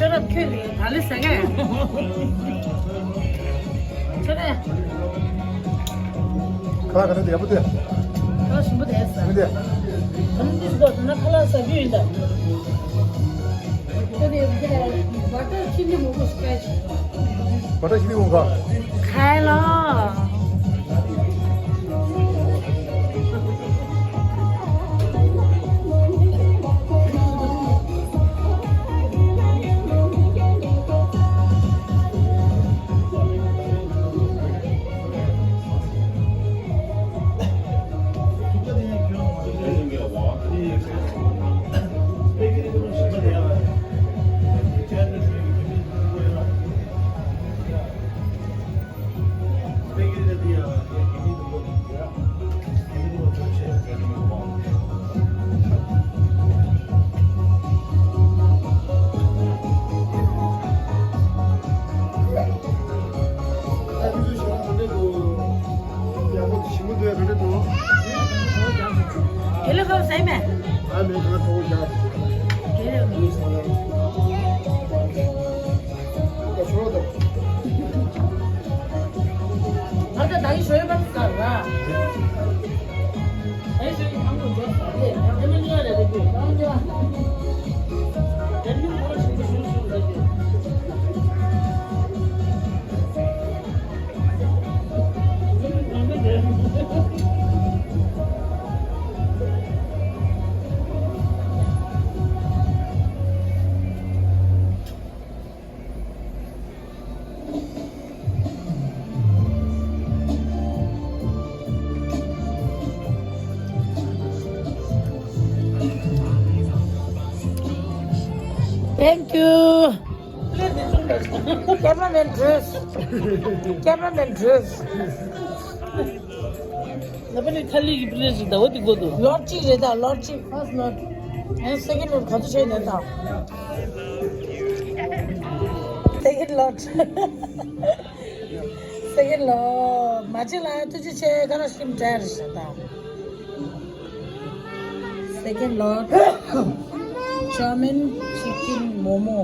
ཤོ་རབ་ཁྱོད་ལས་ད་ལས་ཟ་གས། ཁྱོད་ལས། ཁ་ལག་ག་ཚོད་དེ་ཡག་པོ་འདུག་ཁ་ལག་ཞིམ་པོ་དེ་ཟ། ཞིམ་པོ་དེ། ཨ་ནི་འདི་ཟ་ན་ཁ་ལག་ཟ་རྒྱུ་ཡིན་ད། ཁྱོད་ལས་བ་ཏར་ཆི་ལི་མོག་མོག་སི་པའི་སི། བ་ཏར་ཆི་ལི་མོག་མོག་ཁ་ལག་ལ། དེ་ལས་ཁོ་ཟས་མེད། ཨ་མེད་ཁ་ཐོག་རྒྱག་དེ་ལས་ང་ད་ད་ཞོ་ད། ང་ད་ད་ཡི་ཞོ་ཡོད་པ་ཟ་ར། ད་ཡི་ཞོ་ཡི་ཁམ་གོ་འཇོག་ཟ་རེད། ད་མི་ཉོ་རེད་རེད་གོ། ད་ཉོ། དེ་མི་ཁོ་ཞིག་ཏུ་ཞུ་ཞུ་རེད་གོ། Thank you. Cameraman dress. Cameraman dress. ལ་པ་ནི་ཐ་ལི་གི་པི་ལེ་ཊི་ཟེར་ད་འོ་དེ་དགོས་འདུག་ལོཊ་གཅིག་རེད་ད། ལོཊ་གཅིག་ཕར་སི་ལོཊ། ཨེ་སེ་ཀེན་ཌི་ལོཊ་ག་ཚོད་བྱས་ནས་ད། སེ་ཀེན་ཌི་ལོཊ། སེ་ཀེན་ཌི་ལོཊ་མ་བྱེད་ལ་ཐུགས་རྗེ་ཆེ། ག་ར་ཤིམ་ཊ་རེད་ཤག་ད། སེ་ཀེན་ཌི་ལོཊ། ཅའོ་མིན་ཅི་ཀིན་མོ་མོ།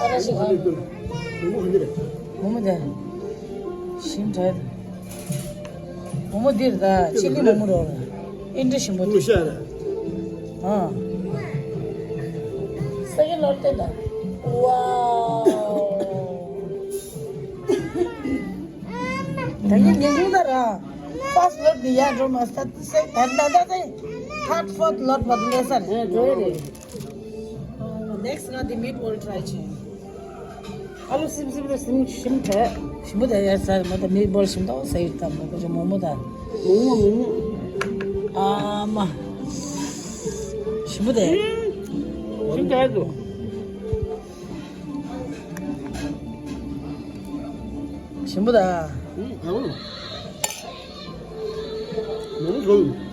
ཨ་ར་ཞིག་ཨ། མོ་མོ་དེ། ཞིམ་དྲག་མོ་མོ་འདིར་ད་ཅི་ལི་མོ་མོ་རོ། ཨིན་འདྲ་ཞིམ་པོ་འདུག་ཨ། སེ་ཀེན་ཌི་ལོཊ་དེ་ད། ཝའོ། ད་ངས་ཉིན་གུང་ད་ར། ཕར་སི་ལོཊ་འདི་ཡར་འགྲོ་མ་ས་སེ་ད་ད་ད་ད། ཐརཌ་ཕོརཐ་ལོཊ་བར་དུ་སླེབས་ས་རེད། ཨ་འགྲོ་ཡི་རེད། ནེག་སི་ཊི་ང་དེ་མིཊ་བོལ་ཊི་རའི་བྱེད། ཨ་ལུ་སིམ་སིམ་རེ་སིམ་ཞིམ་དྲག་ཞིམ་པོ་དེ་ཡར་ཟ་རེད་མོ། ད་མིཊ་བོལ་ཞིམ་ཏོག་ཟ་ཡི་ད་མོ་གོ་ཅོ་མོ་མོ་ད། མོ་མོ་མོ་མོ། ཨ་མ། ཞིམ་པོ་དེ། ཞིམ་དྲག་འདུག་ཞིམ་པོ་ད། ཨ་མ། མོ་མོ་གོ།